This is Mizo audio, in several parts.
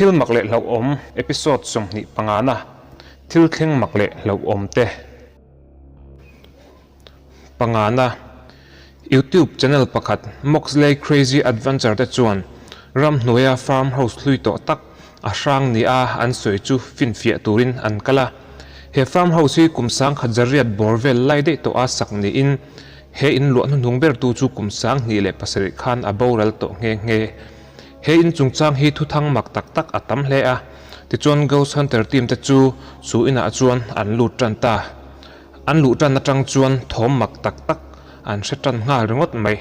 Thil mak leh hlauhawm episode 25 na Thil thleng mak leh hlauhawm te. Pangana, YouTube channel pakhat Moxley Crazy Adventure te chuan ramhnuaia farm house hlui tawh tak a hrang nia an sawi chu finfiah turin an kal a. He farm house hi kum sangkhat zariat bawr vel lai daih tawha sak niin he in luah hnuhnung bertu chu kum 2007 khan a boral tawh nghe nghe. He in chungchang hi thuthang mak tak tak a tam hle a, tichuan Ghost Hunter team te chu chu inah chuan an lut tan ta. An luh tan atang chuan thawm mak tak tak an hre tan nghal ringawt mai.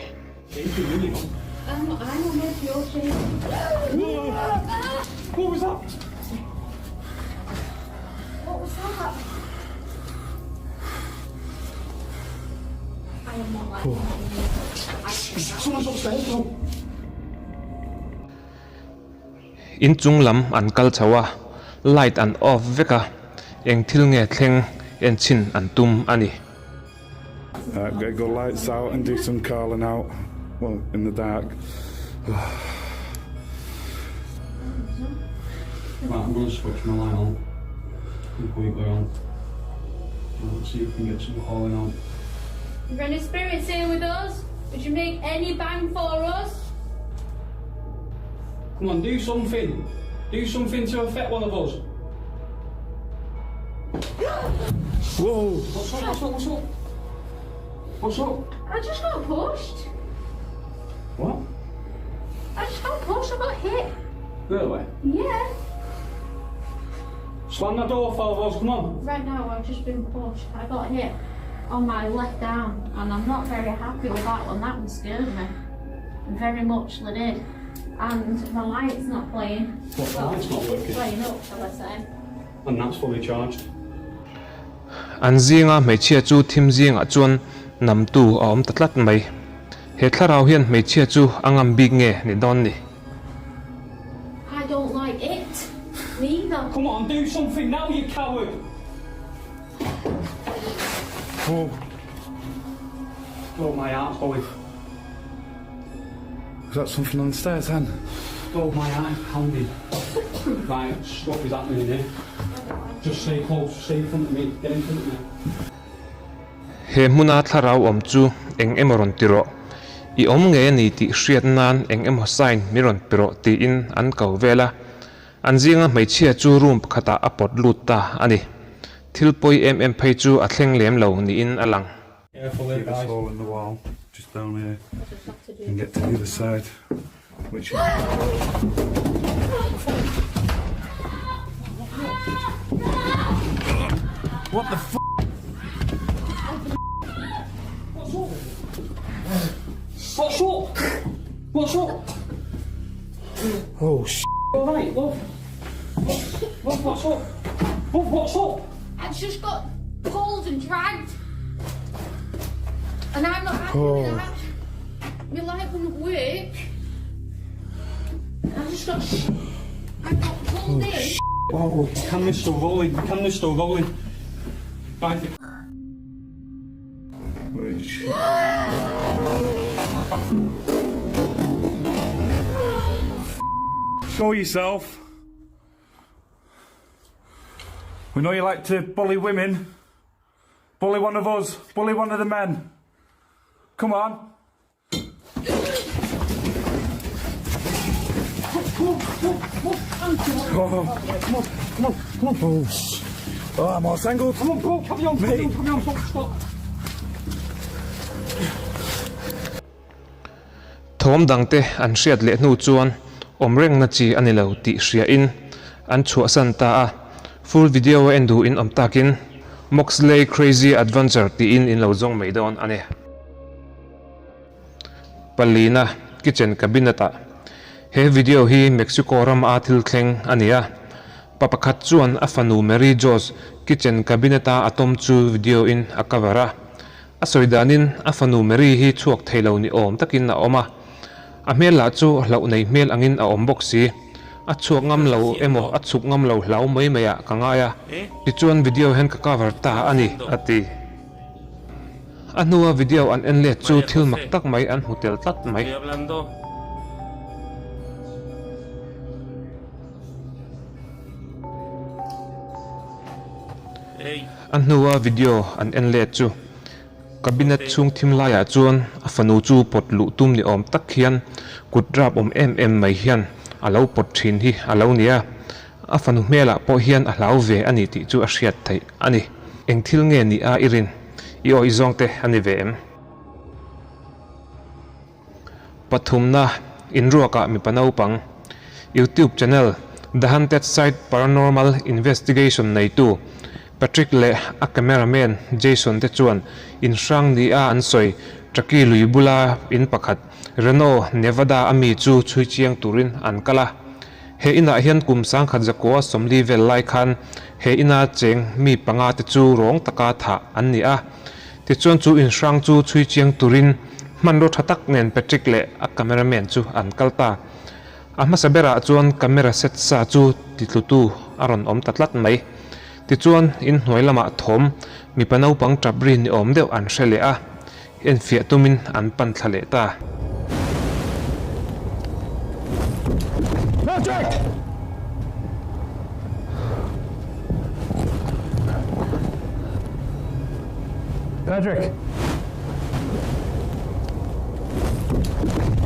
Inchung lam an kal chho a, light an off vek a, eng thil nge thleng en chhin an tum a ni. Gotta go lights out and do some calling out, well, in the dark. Right, I'm gonna switch my light on completely on. Let's see if we can get some calling out. Is there any spirits here with us? Would you make any bang for us? Come on, do something. Do something to affect one of us. Whoa! What's up? What's up? What's up? What's up? I just got pushed. What? I just got pushed. I got hit. Really? Yeah. Slam that door for us, come on. Right now, I've just been pushed. I got hit on my left arm, and I'm not very happy with that one. That one scared me. Very much, it did. And the light's not playing. What, the light's not working? Playing up, shall I say. And that's fully charged. An zinga hmeichhia chu thim zingah chuan namtu a awm ta tlat mai. He thlarau hian hmeichhia chu a ngam bik nge ni dawn ni? I don't like it neither. Come on, do something now, you coward! Oh. Oh, my heart's going. Is that something on the stairs then? Oh, my heart is pounding. Right, stuff is happening in here. Just stay close, stay in front of me, get in front of me. He hmuna thlarau awm chu eng emaw rawn ti rawh. I awm ngei a ni tih hriat nan eng emaw sign mi rawn pe rawh tiin an ko vel a. An zinga hmeichhia chu room pakhatah a pawt lut ta a ni. Thil pawi em em phei chu a thleng lem lo niin a lang. Careful here, See this guys. hole in the wall, just down here, and get to the other side, which is... What the f***? What's up? What's up? What's up? Oh, sh**. All right, love. Love, what's up? Love, what's up? I just got pulled and dragged. And I'm not happy Oh. with that. My light wouldn't work. I just got sh- I got pulled in. Oh, the camera's still rolling. The camera's still rolling. Right. Which... Show yourself. We know you like to bully women. Bully one of us. Bully one of the men. Come on. Oh. Come on, come on, come on. Oh, oh I'm all tangled. Come on, bro, carry on, carry on, carry on, stop, stop. Thawm dangte an hriat leh hnu chuan awm rengna chi a ni lo tih hriain an chhuahsan ta a. Full video a en duhin awm takin Moxley Crazy Adventure tiin in lo zawng mai dawn a ni. Palina kitchen cabinet ah he video hi Mexico ram a thil thleng a ni a, pa pakhat chuan a fanu Mary Jose kitchen cabinet a a tawm chu video in a cover a, a sawi danin a fanu Mary hi chhuak thei lo ni awm takin a awm a, a hmel lah chu hlauh nei hmel angin a awm bawk si, a chhuak ngam lo emaw a chhuk ngam lo hlau mai mai ah ka ngai a, tichuan video hian ka cover ta a ni a ti. A hnua video an en let chu thil mak tak mai an hmu tel tlat mai. A hnua video an en let chu cabinet chhung thim laiah chuan a fanu chu pawt luh tum ni awm tak hian kut rap awm em em mai hian a lo pawt thin hi a lo ni a. A fanu hmelah pawh hian a hlau ve a ni tih chu a hriat theih a ni. Eng thil nge ni a i rin? I awih zawng te a ni ve em? Pathumna, Inruakah mipa naupang YouTube channel The Hunted Site Paranormal Investigation neitu Patrick leh a cameraman Jason te chuan in hrang nia an sawi Truckee lui bula in pakhat Reno, Nevada a mi chu chhui chiang turin an kal a. He inah hian kum sangkhat zakua 40 vel lai khan he ina cheng mi panga te chu rawng taka thah an ni a. Tichuan chu inhrang chu chhui chiang turin hmanraw tha tak nen Patrick leh a cameraman chu an kal ta. A hmasa berah chuan camera set sa chu titlutu a rawn awm ta tlat mai. Tichuan inhnuai lamah thawm mipa naupang tap ri ni awm deuh an hre leh a, enfiah tumin an pan thla leh ta. Patrick! Patrick!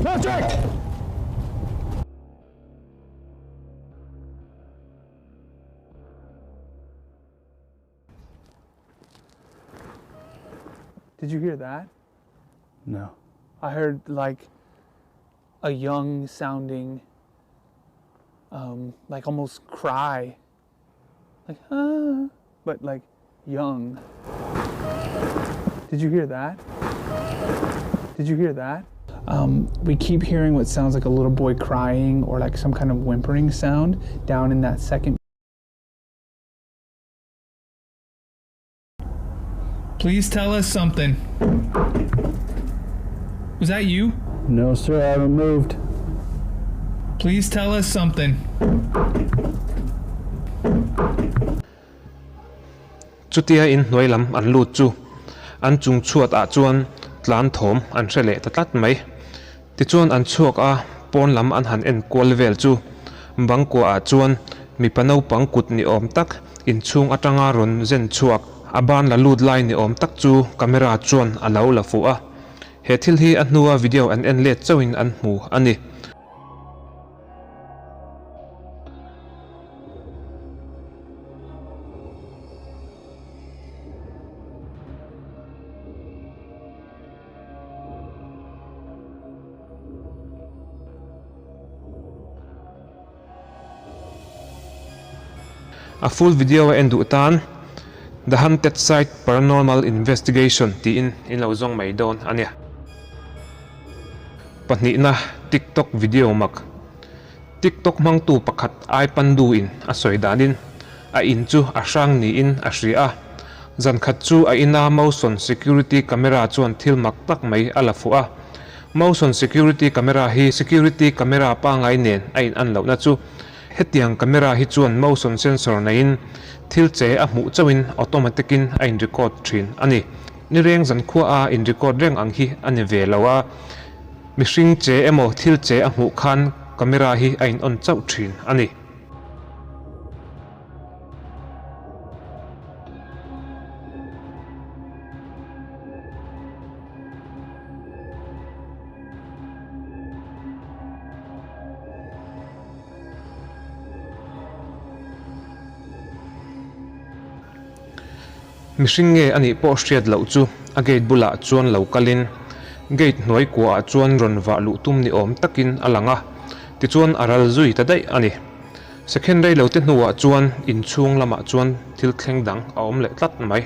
Patrick! Did you hear that? No. I heard like a young sounding, um, like almost cry. Like, ah, but like young. Did you hear that? Did you hear that? Um, we keep hearing what sounds like a little boy crying or like some kind of whimpering sound down in that second. Please tell us something. Was that you? No, sir, I haven't moved. Please tell us something. Chutia in hnuai lam an lut chu an chung chhuat ah chuan tlan thawm an hre leh ta tlat mai. Tichuan an chhuak a, pawn lam an han en kual vel chu bangkua ah chuan mipa naupang kut ni awm tak inchhung atanga rawn zen chhuak a ban la lut lai ni awm tak chu camera chuan a lo la fuh a. He thil hi a hnua video an en let chauhin an hmu a ni. A full video a en duh tan The Hunted Site Paranormal Investigation tiin in lo zawng mai dawn a nia. Pahnihna TikTok video mak. TikTok hmangtu pakhat ai pandu in a sawi danin a in chu a hrang niin a hria a. Zan khat chu a ina Motion Security Camera chuan thil mak tak mai a la fuh a. Motion Security Camera hi Security Camera pangai nen a in an lohna chu hetiang camera hi chuan motion sensor neiin thil che a hmuh chauhin automatic in a in record thin a ni. Ni reng zan khua a in record reng ang hi a ni ve lo a, mihring che emaw thil che a hmuh khan camera hi a in on chauh thin a ni. Mihring nge a nih pawh hriat loh chu a gate bulah chuan lo kalin gate hnuai kuahah chuan rawn vah luh tum ni awm takin a lang a, tichuan a ral zui ta daih a ni. Second rei lo te hnuah chuan inchhung lamah chuan thil thleng dang a awm leh tlat mai.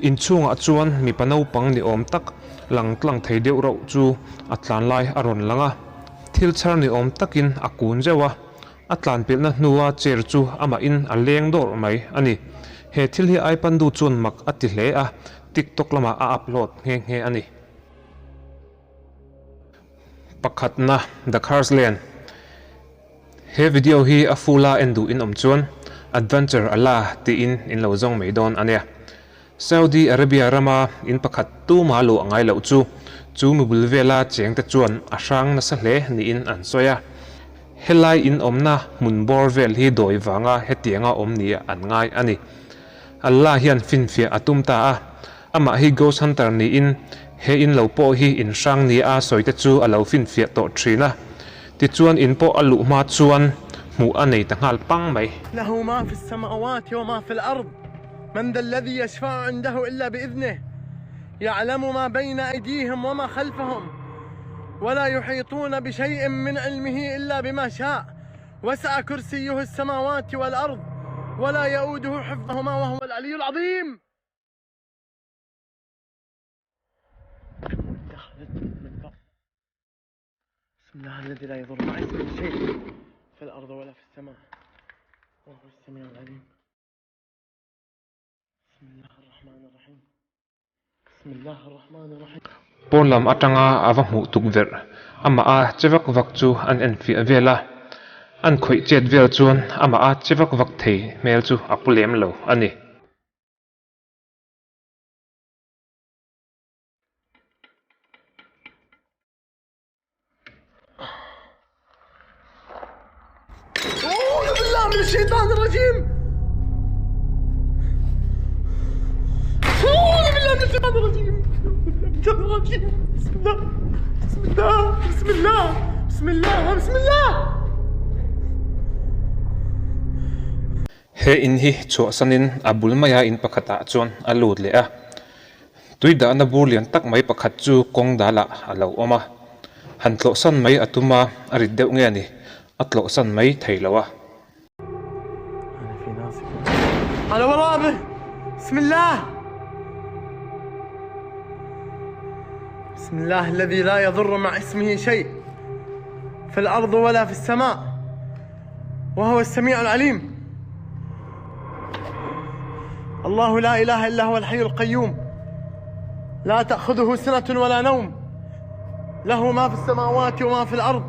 Inchhungah chuan mipa naupang ni awm tak lang tlang thei deuh rauh chu a tlan lai a rawn lang a, thil chhar ni awm takin a kun zeuh a, a tlan pelhna hnua chair chu amahin a leng dawrh mai a ni. He thil hi Aipandu chuan mak a ti hle a, TikTok lamah a upload nghe nghe a ni. Pakhatna, The Cars Lane. He video hi a full a en duh in awm chuan Adventure Allah tiin in lo zawng mai dawn a nia. Saudi Arabia rama in pakhat tuma luah ngai loh chu. Chu mi bul vela chengte chuan a hrang nasa hle niin an sawi a. Helai in awmna hmun bawr vel hi dawi vanga hetianga awm nia an ngai a ni. Allah hian finfiah a tum ta a, amah hi ghost hunter niin he in lo pawh hi in hrang nia a sawi te chu a lo finfiah tawh thin a. Tichuan in pawh a luh hma chuan hmuh a nei ta nghal pang mai. Lahu ma fi s-samawati wa ma fi l-ard, man dha alladhi yashfa'u 'indahu illa bi'idhnih, ya'lamu ma bayna aydihim wa ma khalfahum, wa la yuhituna bi shay'in min 'ilmihi illa bima sha', wasi'a kursiyyuhu s-samawati wal-ard, wa la ya'uduhu hifdhuhuma wa huwa al-'aliyyu al-'azim. بسم الله الذي لا يضر مع اسمه شيء في الأرض ولا في السماء وهو السميع العليم بسم الله الرحمن الرحيم بسم الله الرحمن الرحيم Pawn lam atanga a va hmuh tukverh amah a che vak vak chu an enfiah vel a, an khawih chet vel chuan amah a che vak vak thei hmel chu a pu lem lo a ni. أعوذ بالله من الشيطان الرجيم أعوذ بالله من الشيطان الرجيم الشيطان الرجيم بسم الله بسم الله بسم الله بسم الله بسم الله He in hi chhuahsanin a bul maia in pakhatah chuan a lut leh a. Tui dahna bur lian tak mai pakhat chu kawng dalah a lo awm a, han tlawhsan mai a tum a, a rit deuh nge a ni, a tlawhsan mai thei lo a. بسم الله الذي لا يضر مع اسمه شيء في الأرض ولا في السماء وهو السميع العليم الله لا إله إلا هو الحي القيوم لا تأخذه سنة ولا نوم له ما في السماوات وما في الأرض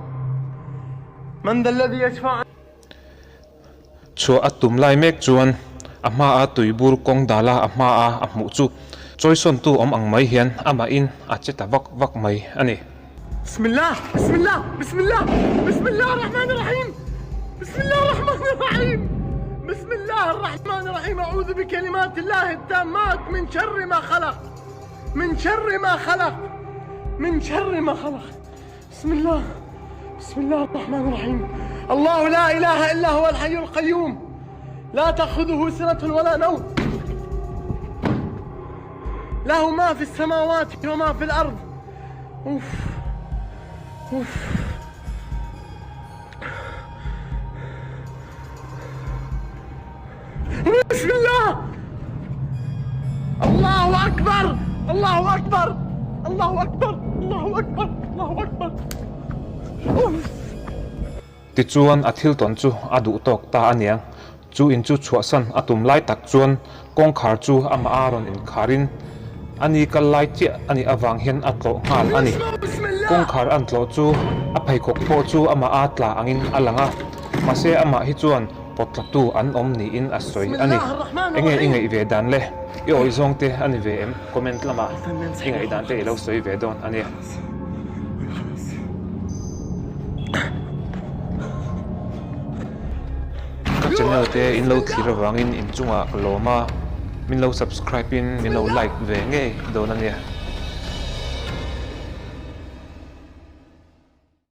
من ذا الذي يشفع Chhuah a tum lai mek chuan a hmaa tuibur kawng dala a hmaa a hmuh chu chawisawntu awm ang mai hian amahin a che ta vak vak mai a ni. Bismillah, Bismillah, Bismillah, Bismillah Rahman Rahim, Bismillah Rahman Rahim, Bismillah Rahman Rahim, A'udhu bi kalimat Allah tammat min sharri ma khalaq, min sharri ma khalaq, min sharri ma khalaq. Bismillah, Bismillah Rahman Rahim. الله لا إله إلا هو الحي القيوم لا تأخذه سنة ولا نوم له ما في السماوات وما في الأرض أوف أوف بسم الله الله أكبر الله أكبر الله أكبر الله أكبر الله أكبر أوف Tichuan a thil tawn chu a duh tawk ta a niang. Chu in chu chhuahsan a tum lai tak chuan kawngkhar chu amah a rawn inkharin a ni kal lai chiah a nih avang hian a tlawh nghal a ni. Kawngkhar an tlawh chu a pheikhawk pawh chu amah a tla angin a lang a, mahse amah hi chuan pawt tlatu an awm niin a sawi a ni. Enge i ngaih ve dan le? I awih zawng te a ni ve em? Comment lamah i ngaih dan te i lo sawi ve dawn a nia. Ka channel te in lo thlir avangin inchungah ka lawm a, min lo subscribe in min lo like ve ngei dawn a nia.